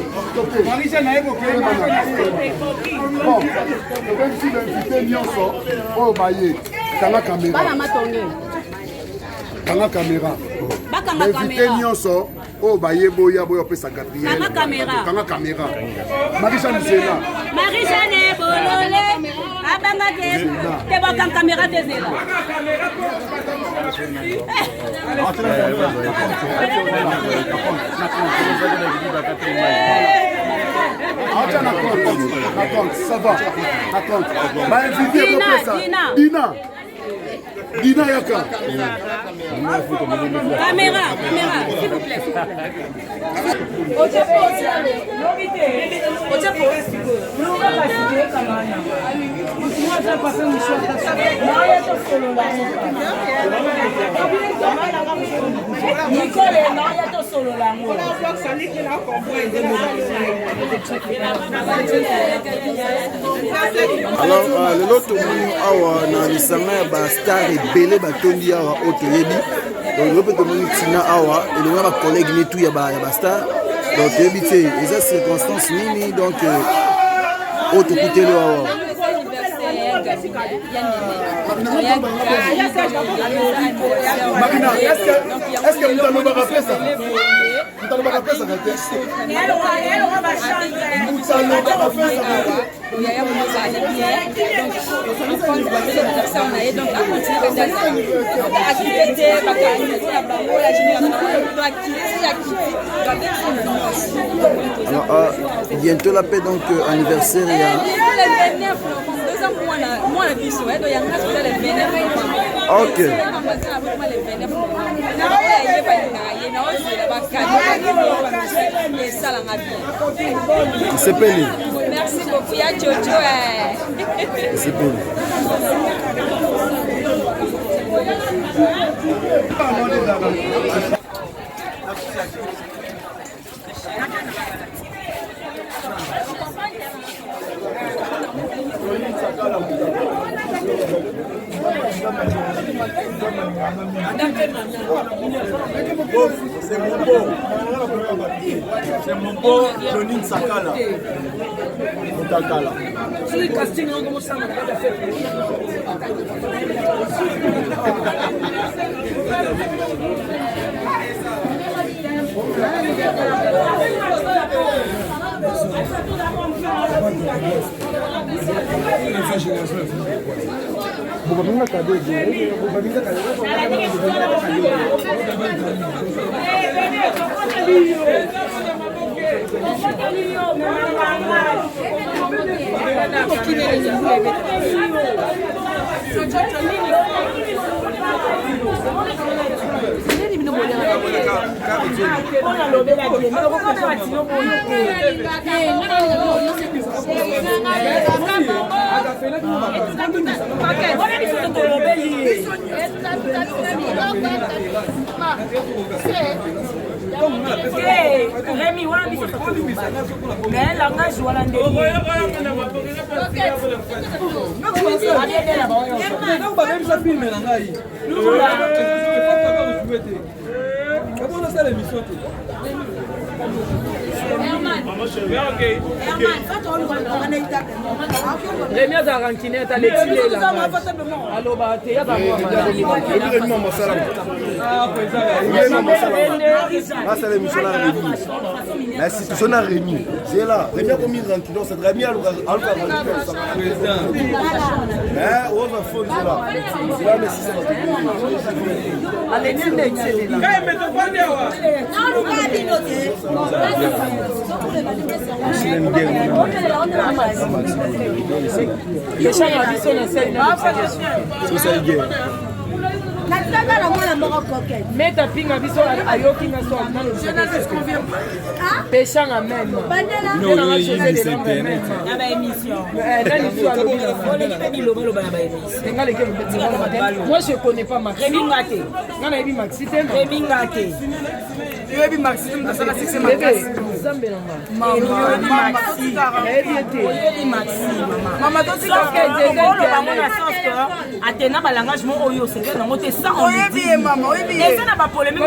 tobengisi bainvité nyonso oyo baye kanga kamera kanga kamera bainvité nyonso oyo baye boya boya opesa gabriel kanga kamera marie-jeanne zela marie-jeanne bolole abanga te te bakanga kamera te zela Acha na compte, na compte, ça va, na compte. Ba invité bopesa. Dina. Dina yaka. Caméra, caméra, s'il vous plaît, s'il vous plaît. Nicole, naoya tosolola yango. Alors euh, lelo tomoni awa na lisanga ya bastar ebele batondi awa oyo toyebi donc lelo mpe tomoni ntina awa elongo na bacollègue netu ya bastar donc toyebi te eza circonstance nini donc euh, oyo tokuteli awa. Marina, est-ce que moto alobaka apesaka moto alobaka apesaka te moto alobaka apesaka te yaya moko azali bien donc anniversaire na ye donc acontinue akite te bato ya niveau na bango ya génération donc akiti akiti babengisi nyonso. Alors, euh, bientôt la paix donc euh, anniversaire ya le 29 novembre toza mwana mwana biso donc yanga toza le 29 novembre. Ok. Le 29 novembre ye balingaka ye naozela bakado esalanga bien. Sepeli. Merci beaucoup ya Jojo. Sepeli. C'est mon beau. C'est mon beau Johnny Nsakala. Mutakala. Soki casting yango mosala na kati ya fete. Mpona lobelaki ye, okokoka tino boye te. Wana biso tolobeli ye. Te, Remy, wana biso mais langage wana nde babebisa filme na ngai osala émission te. Remy azalaka rancunier ata letilela aloba te ya basala émission na Rémi. Merci, tout na Rémi. C'est là. Rémi a commis rancunier, c'est Rémi aluka aluka rancunier. Mais oza phone c'est là. C'est là mais si ça va te Natikaka na mwana moko coquette. Meta pinga biso ayoki nga so peshanga meme. Bandela. Na ba émission. Oleki mpe bilobaloba na ba émission. Moi je connais pas Maxi. Remy Ngate. Nga nayebi Maxi te. Remy Ngate. Yoyebi Maxi te moto asala succès makasi. Nzambe na nga. Maxi. Nayebi ye te. Oyebi Maxi mama. Mama totika oloba ngo na sens que atena ba langage moko oyo osengeli nango te sans Oyebi ye mama, oyebi ye. Eza na ba polémique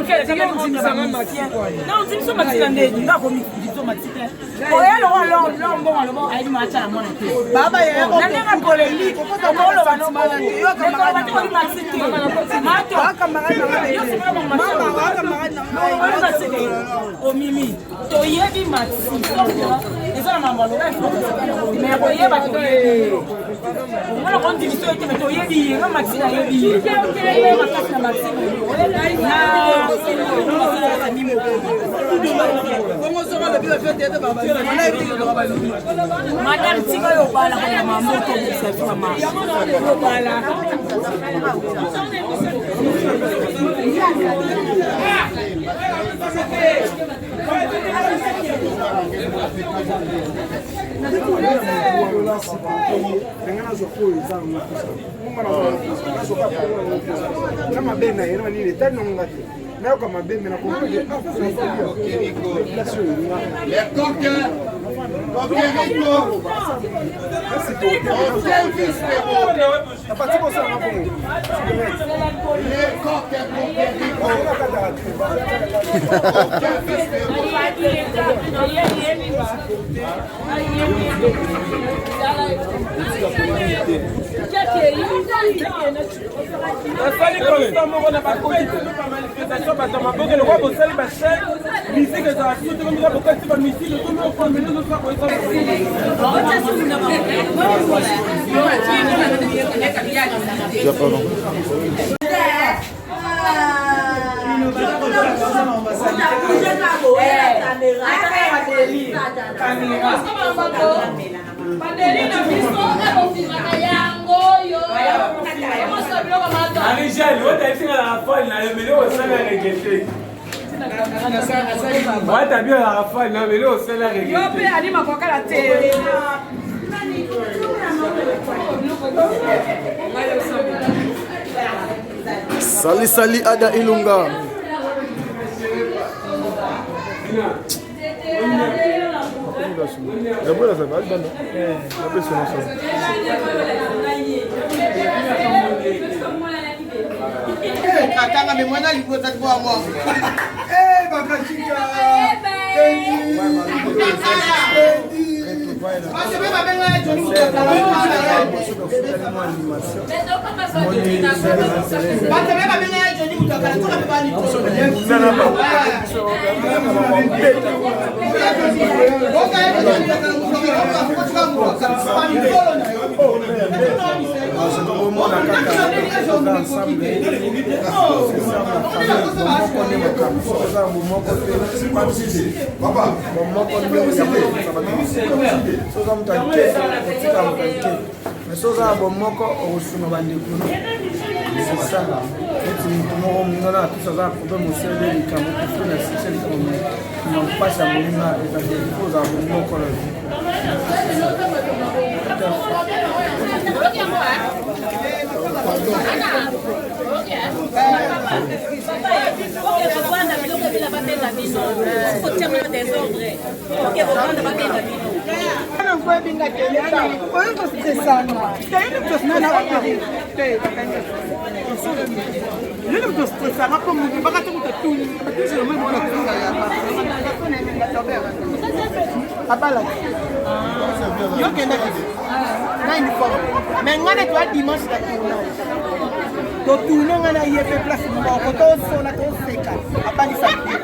non biso Maxi na ndeni nga komi biso Maxi te. Oya lokola lombongo aloba ayebi maacha na mwana te. Baba yaya na ndenge polémique okoloba no bongo te oyebi Maxi te. Mato. Omimi toyebi Maxi eza na mambo aloba mais koyeba toyebi omona kondimiso ete me toyebi ye nga Maxi nayebi ye makasi na Maxi madame tika yo obala kaka mamoto obikisa mama obala. Na mabe na ye na nini etali nango nga te nayoka mabe me na comprendre place oyo nga. Apati kosala bongo. Basali constat moko na bakoti bamanifestation, bato ya maboke lokola bosali bachaine musique ezala suti komika bokati bamisike komi ofamili ozosa koyesa. Marie-Jeanne, oyo na rafale na yo mele osala regete. Wata bio na rafale na yo mele osala regete. Yo mpe alima kokala te. Sali sali Ada Ilunga. Katanga me mwana libo tati kwa mwa. Eh bakachika. Parce que babenga ye Johnny Mutakala. Bato be babenga ye Johnny Mutakala toka pe bani. Omona kaka toza ensemble, bomoko nde makambo. Soki oza na bomoko te, bomoko nde oyakosa bato. Soki oza moto ake, otika moto ake, mais soki oza na bomoko, okosunga bandeko. C'est ça. Neti moto moko moninga na tous aza na problème osele likambo kofri na succès likambo mais na mpasi ya moninga eza te il faut ozala bomoko na vie. Yini moto stressanga mpo moto bakati moto atuni abalaki yo okendaki na uniforme mais ngai na toya dimanche na tournage totourne ngai na ye mpe place moko tosola toseka abalisaki.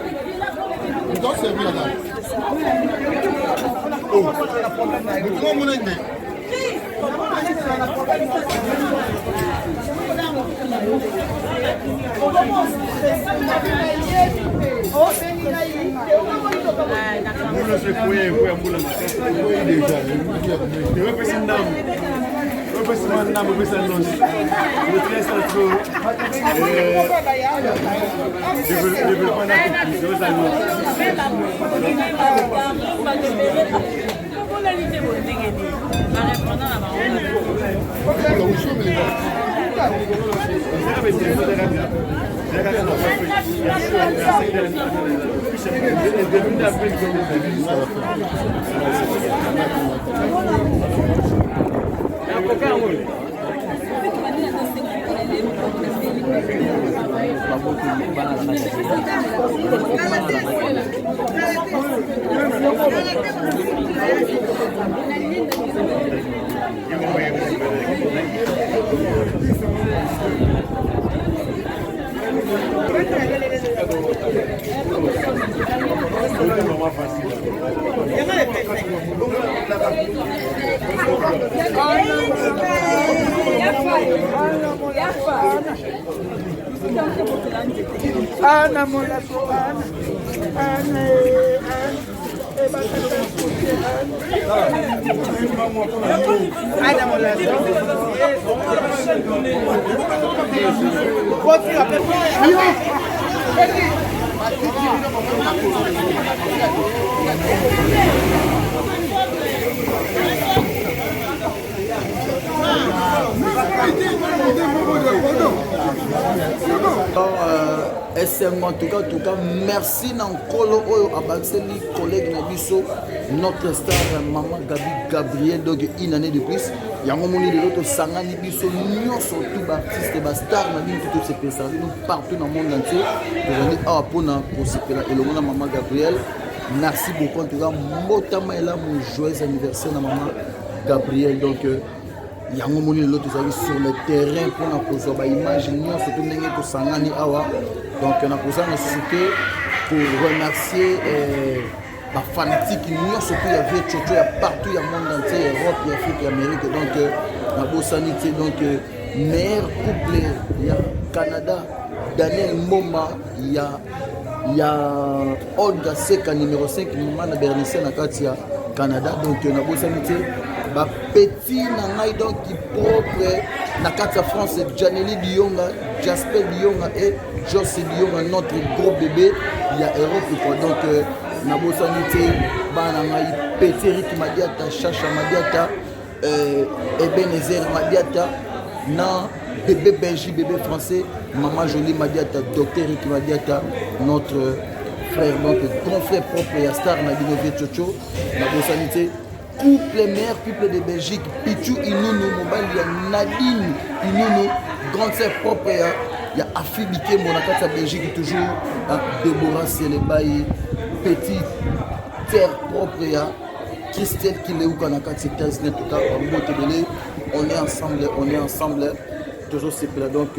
Ana molato ana ana ana molato. Esengo en tout cas, en tout cas merci na nkolo oyo abakiseli collègue na biso, notre star maman Gabi Gabriel, donc une année de plus. Yango moni lelo tosangani biso nyonso, tout baartiste, bastar na bino, tout tosepelisa bino partout na monde entier. Tozali awa mpona kosepela elongo na mama Gabriel. Merci beaucoup en tout cas, mbotama elamu, joyeux anniversaire na mama Gabriel. Donc yango moni lelo tozalaki sur le terrain mpona kozwa baimage nyonso to ndenge tosangani awa. Donc nakozanga lisusu te koremercier bafanatike nyonso to ya vie chocho ya partout ya monde entier, Europe, ya Afrique, ya Amérique. Donc nabosani te, donc meilleur couple ya Canada, Daniel Mboma ya Olga Seka numéro 5, mama na Bernicien na kati ya Canada. Donc nabosani te bapeti na ngai, donc propre na kati ya France, Janeli Dionga, Jasper Dionga et Jos Dionga, notre gros bébé ya Europe quoi. Donc nabosani te bana na ngai, petit Eric Madiata, Chacha Madiata, Ebenezer Madiata na bébé Benji, bébé français, maman Jolie Madiata, docteur Eric Madiata, notre frère, donc grand frère propre ya star na bino vie Chocho. Nabosani te couple, meilleur couple de Belgique, Pichu Inunu, mobali ya Nadine Inunu, grande sœur propre ya Afi Bikembo na kati ya Belgique toujours, Deborah Selebaye, petit terre propre ya Christelle Kileuka na kati ya États-Unis. En tout cas, bambote ebele, on est ensemble, on est ensemble, toujours sepela. Donc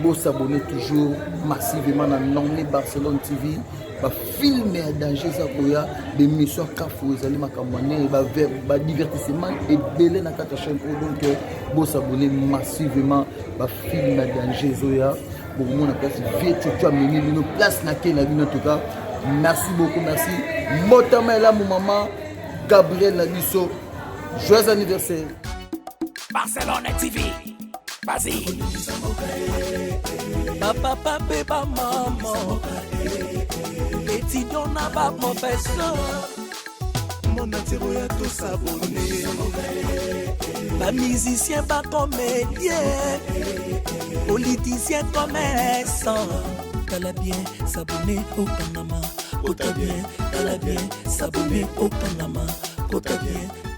bosabonner toujours massivement na Naomi Barcelone TV, bafilme ya danger eza koya, bémission ya kafu ezali makambo ya ndenge, badivertissement ebele na kati ya chaîne oyo. Donc bosabonner massivement, bafilme ya danger ezoya, bokomona place vie chocho amemi bino, place na ke na bino. En tout cas merci beaucoup, merci, mbotama elamu mama Gabriel na biso, joyeux anniversaire. Barcelone TV. Vas-y. Bapapa mpe bamama, étudiant na baprofesseur, monde entier oya tosabone, bamusicien, bacomédien, politicien, commerçant. Tala bien, s'abonner, okangama. Kota bien, tala bien, s'abonner, okangama. Kota bien.